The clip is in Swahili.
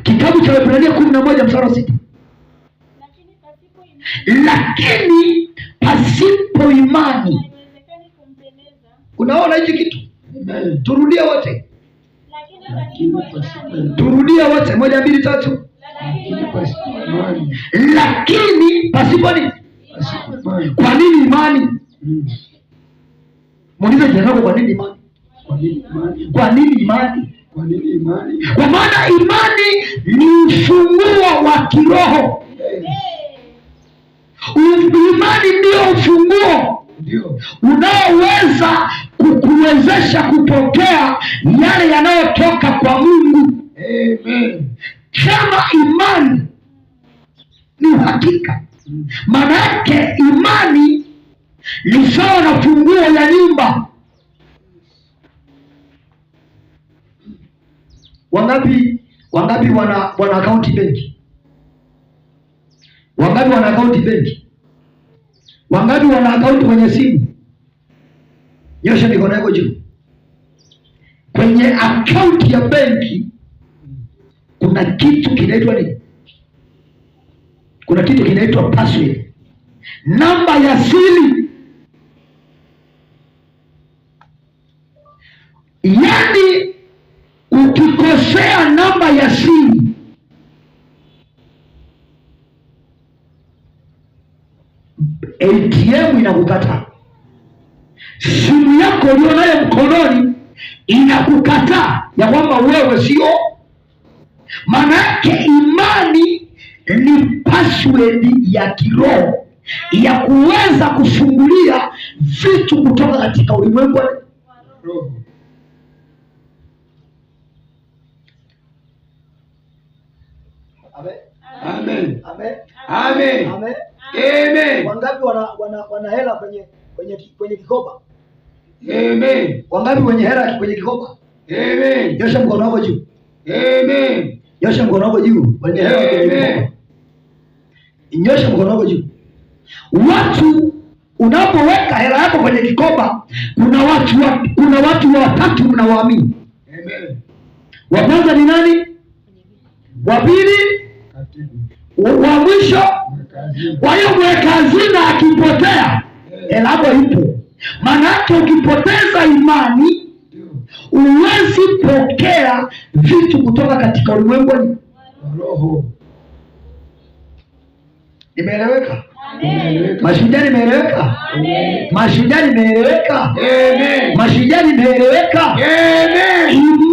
Kitabu cha Waebrania 11 mstari wa 6. Lakini pasipo imani Lakini pasipo imani, haiwezekani kumpendeza. Unaona hichi kitu? Amen. Turudie wote, Lakini Lakini pasipo pasipo imani, turudie wote, moja, mbili, tatu. lakini Lakini pasipo imani, Lakini pasipo nini? pasipo imani. Kwa nini imani? Muulize jirani yako, kwa nini imani? Kwa nini imani? Kwa nini imani? Kwa nini imani? Kwa maana imani ni ufunguo wa kiroho. Yes. Imani ndio ufunguo Ndio. unaoweza kukuwezesha kupokea yale yanayotoka kwa Mungu. Amen. Kama imani ni uhakika, maana yake imani ni sawa na funguo ya nyumba. Wangapi wana akaunti benki? Wangapi wana akaunti benki? Wangapi wana akaunti kwenye simu? Nyosha mikono yako juu. Kwenye akaunti ya benki kuna kitu kinaitwa nini? Kuna kitu kinaitwa password, namba ya siri. Yaani ukikosea namba ya siri, ATM inakukataa, simu yako ulionayo mkononi inakukataa ya kwamba wewe sio. Maana yake imani ni password ya kiroho ya kuweza kufungulia vitu kutoka katika ulimwengu wa Roho. Amen. Amen. Amen. Amen. Amen. Amen. Wangapi wana hela kwenye kikoba? Amen. Wangapi wenye hela kwenye kikoba? Amen. Nyosha mkono wako juu. Amen. Nyosha mkono wako juu. Wenye hela kwenye kikoba. Nyosha mkono wako juu. Watu, unapoweka hela yako kwenye kikoba, kuna watu watatu mnawaamini. Amen. Wa kwanza ni nani? Wa pili, Katibu. wa mwisho. Mweka hazina. Kwa hiyo mweka hazina akipotea, hela yako ipo. Maana yake ukipoteza imani, Ndio. huwezi pokea vitu kutoka katika ulimwengu wa Wa roho. Nimeeleweka? Umeeleweka. Mashujaa, nimeeleweka? Amen. Mashujaa, nimeeleweka? Amen. Mashujaa, nimeeleweka? Amen. Imani.